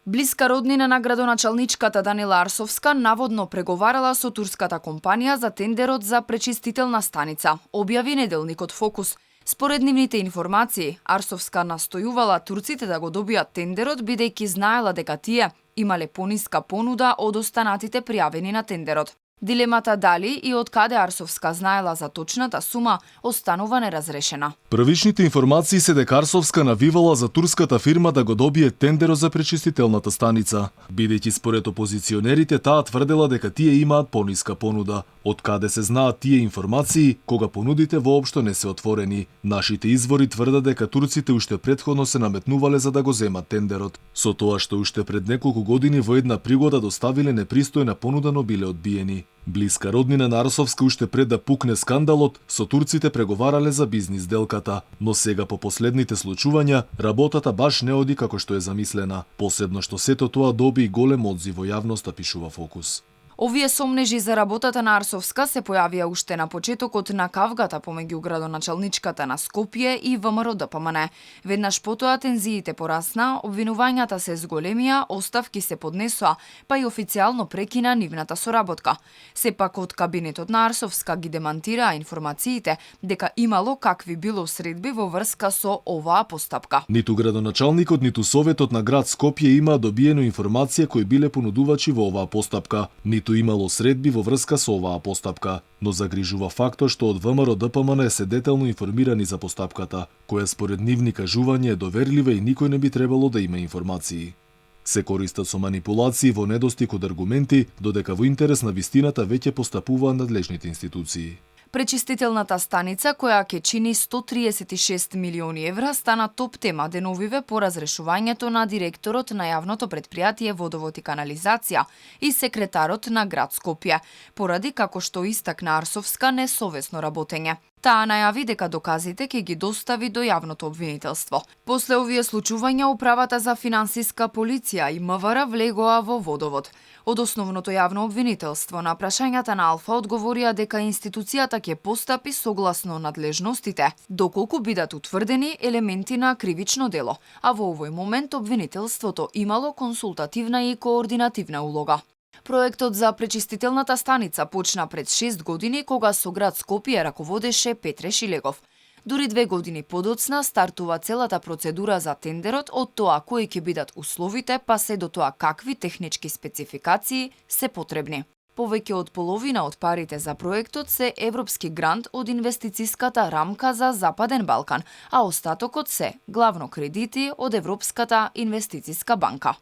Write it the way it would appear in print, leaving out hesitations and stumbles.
Блиска роднина на градоначалничката Данила Арсовска наводно преговарала со турската компанија за тендерот за пречистителна станица, објави неделникот Фокус. Според нивните информации, Арсовска настојувала турците да го добијат тендерот бидејќи знаела дека тие имале пониска понуда од останатите пријавени на тендерот. Дилемата дали и од каде Арсовска знаела за точната сума останува неразрешена. Првичните информации се дека Арсовска навивала за турската фирма да го добие тендерот за пречистителната станица, бидејќи според опозиционерите таа тврдела дека тие имаат пониска понуда. Од каде се знаат тие информации кога понудите воопшто не се отворени? Нашите извори тврдат дека турците уште претходно се наметнувале за да го земат тендерот. Со тоа што уште пред неколку години во една пригода доставиле непристојна понуда, но биле одбиени. Блиска роднина на Арсовска уште пред да пукне скандалот, со турците преговарале за бизнис делката, но сега по последните случувања работата баш не оди како што е замислена, посебно што сето тоа доби и голем одзив во јавноста, пишува Фокус. Овие сомнежи за работата на Арсовска се појавија уште на почетокот на кавгата помеѓу градоначалничката на Скопје и ВМРО ДПМН. Веднаш потоа тензиите порасна, обвинувањата се зголемија, оставки се поднесоа, па и официјално прекина нивната соработка. Сепак од кабинетот на Арсовска ги демантираа информациите дека имало какви било средби во врска со оваа постапка. Ниту градоначалникот, ниту Советот на град Скопје имаа добиено информација кои биле понудувачи во оваа постапка. Ниту имало средби во врска со оваа постапка, но загрижува фактот што од ВМРО ДПМН се детално информирани за постапката, која според нивни кажување е доверлива и никој не би требало да има информации. Се користат со манипулации во недостиг од аргументи, додека во интерес на вистината веќе постапуваат надлежните институции. Пречистителната станица, која ќе чини 136 милиони евра, стана топ тема деновиве по разрешувањето на директорот на јавното претпријатие Водовод и канализација и секретарот на град Скопје, поради, како што истакна Арсовска, несовесно работење. Таа најави дека доказите ќе ги достави до јавното обвинителство. После овие случувања, Управата за финансиска полиција и МВР влегоа во Водовод. Од основното јавно обвинителство на прашањата на Алфа одговорија дека институцијата ќе постапи согласно надлежностите, доколку бидат утврдени елементи на кривично дело, а во овој момент обвинителството имало консултативна и координативна улога. Проектот за пречистителната станица почна пред 6 години кога со град Скопје раководеше Петре Шилегов. Дури 2 години подоцна стартува целата процедура за тендерот од тоа кои ќе бидат условите, па се до тоа какви технички спецификации се потребни. Повеќе од половина од парите за проектот се европски грант од инвестициската рамка за Западен Балкан, а остатокот се главно кредити од Европската инвестициска банка.